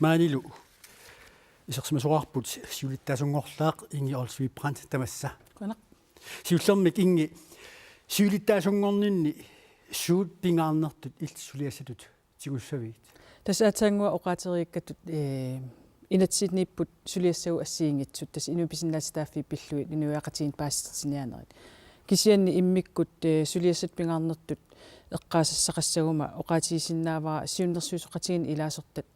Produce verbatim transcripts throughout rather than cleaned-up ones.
Maanilu isersimasoraarput siulittaasunngorlaaq Ingi Olsvig Brandt tamassa. Qujanaq. Siullermik Ingi, siulittaasunngorninni suut pingaarnertut illit suliassatut tigussavigit? Tassa aatsaannguaq oqaatigeriikkattut, eh, inatsisiniipput suliassagut assigiinngitsut, tassa inuit pisinnaatitaaffii pillugit inuiaqatigiinni paasissutiniaanerit. Kisianni immikkut, eh, suliassatut pingaarnertut eqqaasassaqassaguma oqaatigisinnaavara siunnersuisoqatigiinni ilaasortat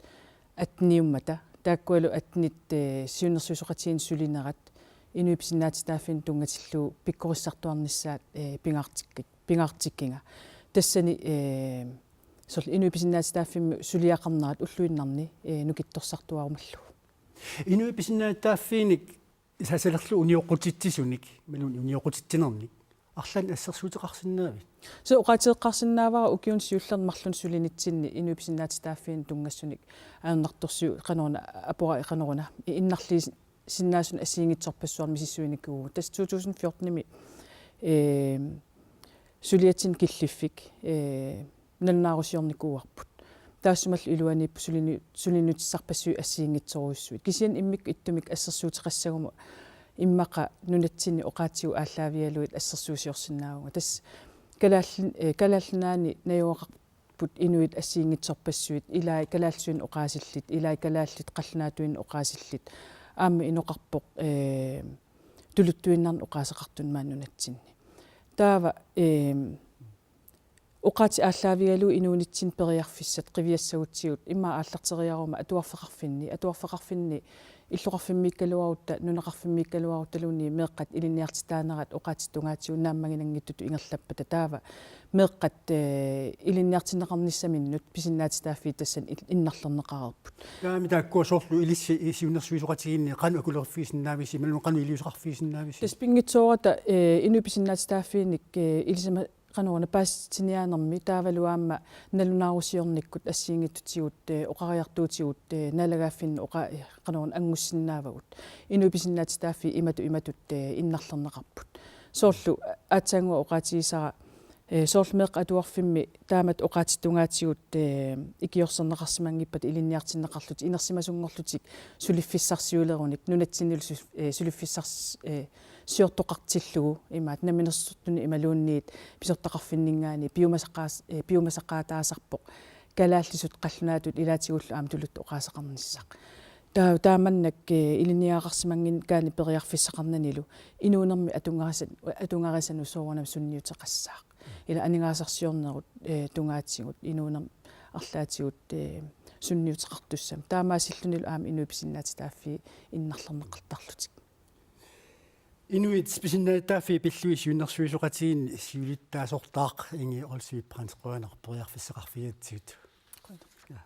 atteniummata. Taakkualu attenit, eh, siunnersuisoqatigiinni sulinerat inuit pisinnaatitaaffiinut tunngatillugu pikkorissartuarnissaat, eh, pingaartikkik-, pingaartikkiga. Tassani, eh, soorlu inuit pisinnaatitaaffimmut suliaqarnerat ulluinnarni, eh, nukittorsartuarumallugu. Inuit pisinnaatitaaffiinik sasalerlu unioqqutitsisunik, imaluunniit unioqqutitsinernik arlaannik assersuuteqarsinnaavit? Soorlu oqaatigeqqaarsinnaavara ukiuni siullerni marlunni sulinitsinni inuit pisinnaatitaaffiinut tunngassunik ajornartorsiut qanoruna, apora qanoruna, innarliisinnaasunik assigiinngitsorpassuarnik misissuinikuuvugut. Tassa to tusind fjortenimi, eh, suliatsinni killiffik, eh, nalunaarusiornikuuarput. Taassumalu iluaniippoq sulini-, sulinutissarpassuit assigiinngitsorujussuit. Kisianni immikkut ittumik assersuuteqassaguma immaqa nunatsinni oqaatsigut aallaavigalugit assersuusiorsinnaavunga. Tassa Kalaallit-, eh, Kalaallit Nunaanni najugaqarput inuit assigiinngitsorpassuit, ilaat kalaallisut oqaasillit, ilaat kalaallit qallunaatuinnaq oqaasillit, aamma inoqarpoq, eh, tuluttuinnarnik oqaaseqartunik maani nunatsinni. Taava, eh, oqaatsit aallaavigalugit inuunitsinni periarfissat qiviassagutsigu immaqa aallarteriaruma atuarfeqarfinni, atuarfeqarfinni illoqarfimmiikkaluarutta, nunaqarfimmiikkaluaruttaluunniit meeqqat ilinniartitaanerat oqaatsit tungaatigut naammaginanngitsutut ingerlappata, taava meeqqat, eh, ilinniartinneqarnissaminnut pisinnaatitaaffiit tassani il-, innarlerneqareerput. Taamami taakkua soorlu ilissi siunnersuisoqatigiinni qanoq akuleriffigisinnaavisi, imaluunniit qanoq iliuuseqarfigisinnaavisi? Tassa pinngitsoorata, eh, inuit pisinnaatitaaffiinik, eh, ilisima-, qanoruna paasissutiniaanermi taavalu aamma nalunaarusiornikkut assigiinngitsutigut, eh, oqariartuutigut, eh, naalagaaffinni oqa-, eh, qanoruna anngussinnaavagut. Inuit pisinnaatitaaffii imatut imatut, eh, innarlerneqarput. Soorlu aatsaannguaq oqaatigisara, eh, soorlu meeqqat atuarfimmi taamatut oqaatsit tungaatigut, eh, ikiorserneqarsimanngippata ilinniartinneqarlutik inersimasunngorlutik suliffissarsiulerunik nunatsinnilu su-, eh, suliffissars-, eh, siortoqartillugu imaattoq namminersortunut imaluunniit pisortaqarfinninngaanniit piumasaqaas-, eh, piumasaqaataasarpoq kalaallisut qallunaatut ilaatigullu aamma tuluttut oqaaseqarnissaq. Taa-, taamannak, eh, ilinniagaqarsimannginnakkaanni periarfissaqarnanilu inuunermi atunngarisa-, atunngarisanut soorunami sunniuteqassaaq. Ila aningaasarsiornermut, eh, tungaatigut inuunermi arlaatigut, eh, sunniuteqartussamik. Taamaasillunilu aamma inuit pisinnaatitaaffii innarlerneqartarlutik. Inuit pisinnaatitaaffii pillugit siunnersuisoqatigiinni siulittaasortaaq Ingi Olsvig Brandt, qujanaq periarfissaqarfigigatsigit. Qujanaq. Ja.